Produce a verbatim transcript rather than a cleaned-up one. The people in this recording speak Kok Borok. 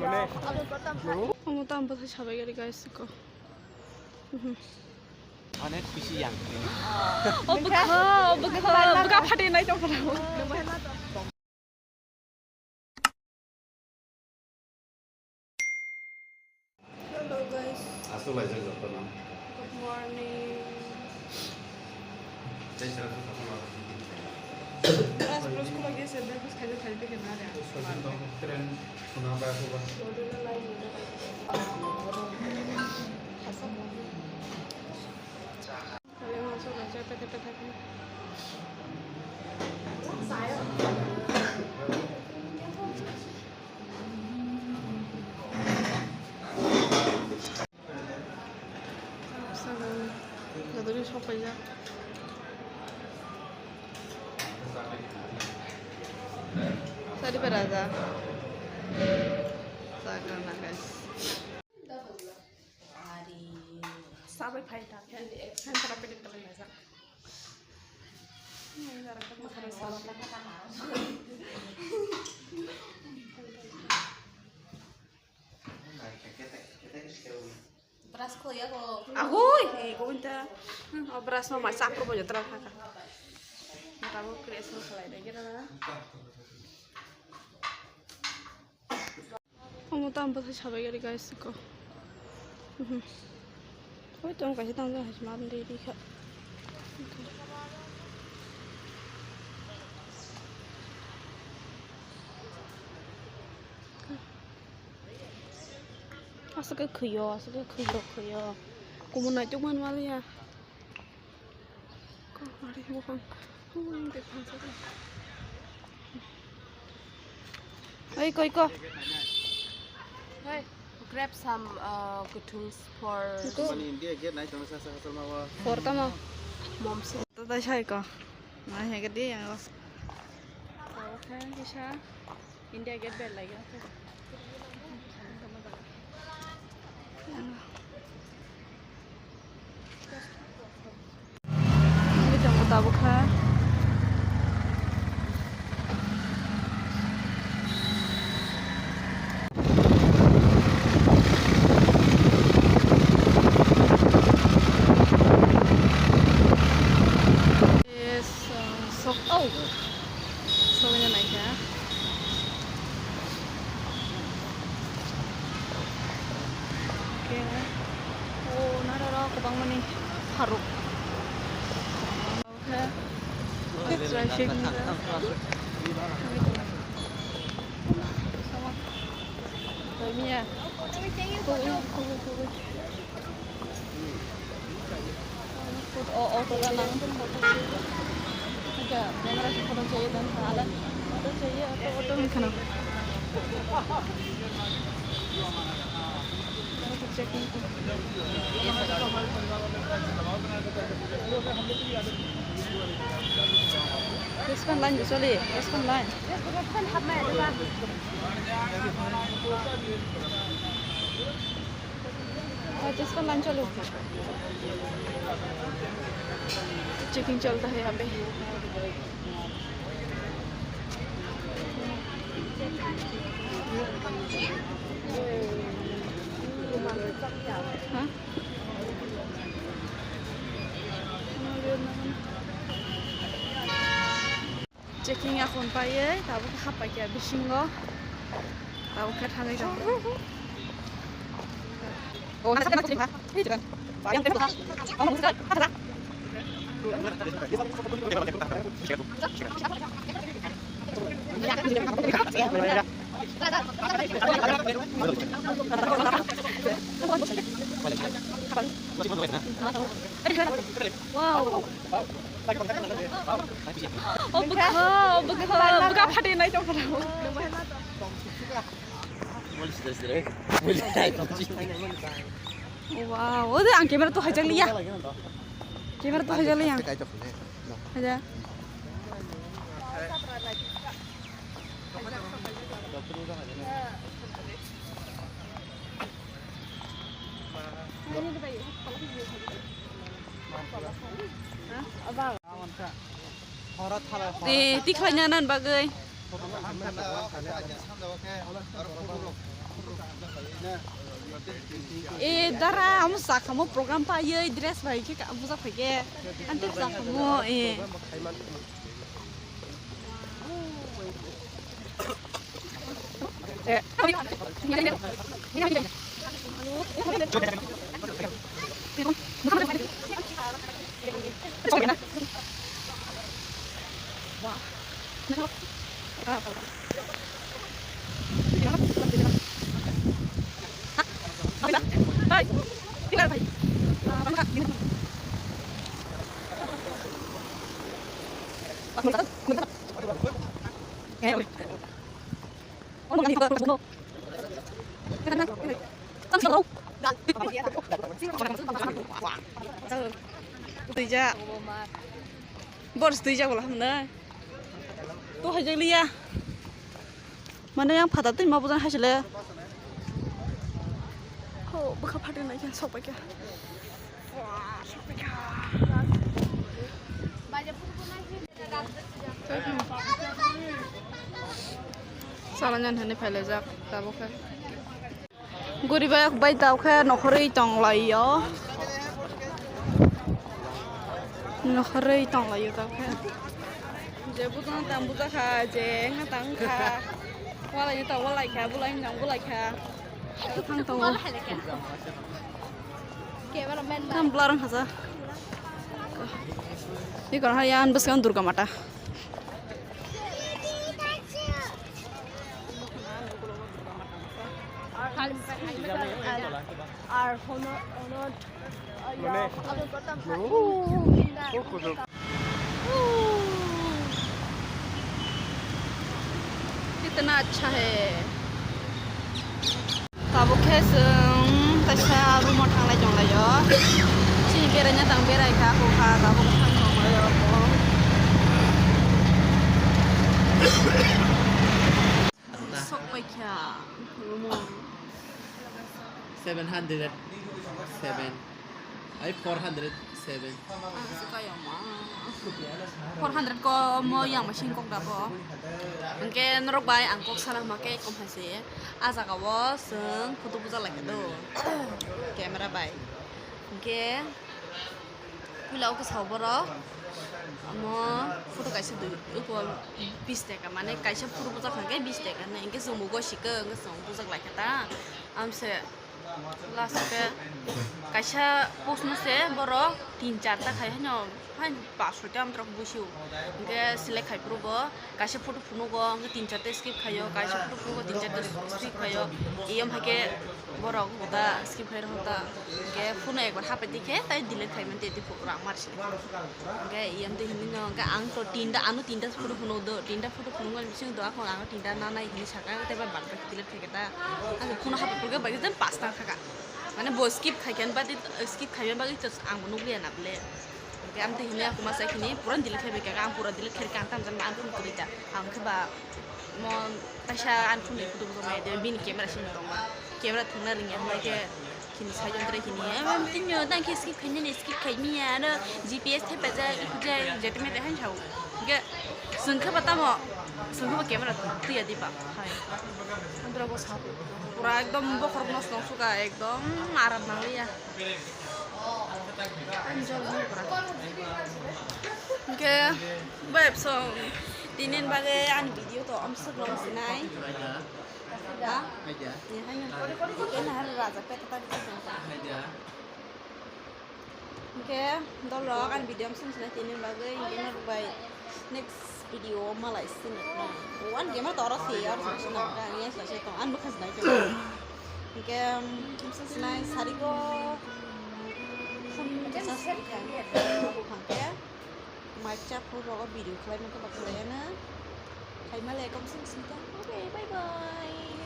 Omo tamo bwthai sabai gari guys ko. Mhm. Onek bisi yang. O bwkha, o bwkha, bwkha phatinai tongphano. Hello guys. Aswk laijak jotono. Good morning. Tei sara sara sara. Brush, brush khulok ya se, breakfast khaina thari tei khe na de. Train suna ba ko ba. Sari beraja. Sagrana guys. Sabai phai ta khe, khe tara pedi tara na ja. Brush khulaiya ko. Agoi, eh, ko inta. Hmm, o brush no mai chapro bo jotra kha kha. Tabo kre so khalai de gera. Omo tamo bwthai sabai gari guys ko. Mhm. Oi tong kaisa tamo jang hai ma dei dei kha. Aswk khe khwio, aswk khe khwio, khwio. Kumun naituk man maliya. Koknari bokong. Ui, de phansa de. Oi, koi ko. Hey, grab some, uh, kuthung for Mani India gate nai tong sa sa sa ma wa. For tamo. Mom si. To dai sai ko. Nai he gadi yang. Ko khan kisa. India gate bel lagi. Ini jangko tabuk ha. Yes, uh, sok, oh. Sogwino naikha. Okay. Oh, nararo kwbangmani pharuk. Okay. Try shake nila. Try miya. Tugui, tugui, tugui. Photo, oh, oh, photo lang. Photo. Acha, camera se photo chahiye, dan sala. Photo chahiye, auto, auto mein khana. Checking. Respond line, choli, respond line. हाँ, जिसका लंच चालू। चेकिंग चलता है यहाँ पे। हाँ? Checking ya kon paiye, tabuk hapai kya bisingo. Tabuk khe thangwi tong. Wow. Oh, bwkha, oh, bwkha, bwkha phatinai tongphano. Wow, oh, de ang camera to haijakliya. Camera to haijakliya. Haja. Eh, tikhlai na nan bagwi. E dara, amo sakhamo program pa ye dress bai khe ka buja phai khe. Ante sakhamo e. Tuija. Bor tuija bola hamna. To hajak liya. Mane yang phata twi ma bujan haisile. Ho bwkha phatin nai khe sokpai kha. Salanya hwnwi phailaijak tabuk khe. Guribai bai tao khe nokhorwi tonglaio. Nokhorwi tonglaio tao khe. Je bujakna tang bujakha, je wngna tang wngkha. Walai ta walai kha, bulai wngna bulai kha. Thang tongo. Cameraman. Tam blur wngkha sa. Ni kono ha yan bwskango Durga Mata. Ar hono, hono, कितना अच्छा है। Tabuk khe chwng kaisa room o thanglai tonglaio. Chini beraina tang berai kha, kok kha, tabuk thang tonglaio. Sok pai kha room o. Seven hundred seven. Ai four hundred seven. Ang se kaya ma. Four hundred ko mo yang machine kok da bo. Hwnkhe norok bai ang kok sana hwnkhe kom hai se. A jaga o chwng photo buja lai kha do. Camera bai. Hwnkhe puila o khe sao borok. Omo photo kaisa dui, eko bis taka, mane kaisa photo buja kha khe bis taka hinwi. Hwnkhe chwng bo gosi khe, hwnkhe chwng bujak lai kha ta. Amse. Last o khe kaisa post no se borok tin char ta khai haino, hai pas soi ta amtwrok buisio. Hwnkhe select khai phuru bo kaisa photo phunugo, hwnkhe tin char ta skip khaio, kaisa photo phunugo, tin char ta skip khaio. Eyam hai khe borok hoda skip khai rok hoda. Hwnkhe phone ekbar hapai di khe tai delete khai mani tei phuru rang mar sini. Hwnkhe eyam twi hinwi no hwnkhe ang to tinta, ano tinta photo phunugo do, tinta photo phunukmani bisingo do, ako ang tinta nanai hinwi saka, tei ba bad bai delete khai khe ta. Ang phone haphaikhe bai khe pasta thaka. Mane bo skip khaikhe bagwi, skip khaina bagwi ang bo nukliya na bole. Hwnkhe amtwi hinwi ako masa khini pura delete khai bai kha, ang pura delete khai kha, ang tamjani ang phone kwrwi ta. Ang khe ba mo taisa ang phone ni photo bo mai de, bini camera simi tongma. Camera thwngna rwngya hwnba khe. Kini sai jondre kini, "Em, tini no tang khe skip khainani, skip khaimiya, ano G P S thepajak, ikhujak, jete mete hai sao." Hingke sengkhe ba tamo, sengkhe ba camera tuya diba hai. Andro bo sa, pura ekdom bokhorok no song suka, ekdom aram nangliya. Ang jol jol pura. Hingke, bai song, tinin bagwi ani video to amsuk long sinai. Ha? Haida. Ye, haino. Kena har raja peta tadi tu. Haida. Hingke, dolok ani video amsong sina tini bagwi, hingke norok bai next video malai sini. Wan gamer toro si, or sini sini, ka, ye, sa, sa, to, an bukas nai to. Hingke, amsong sina sari ko, phun, sa, sa, ka, ye, bukan ke. Mai chap hu rogo video khlai mangkha ba khlaiya na. Khaima le kom sing sing ta. Okay, bye bye.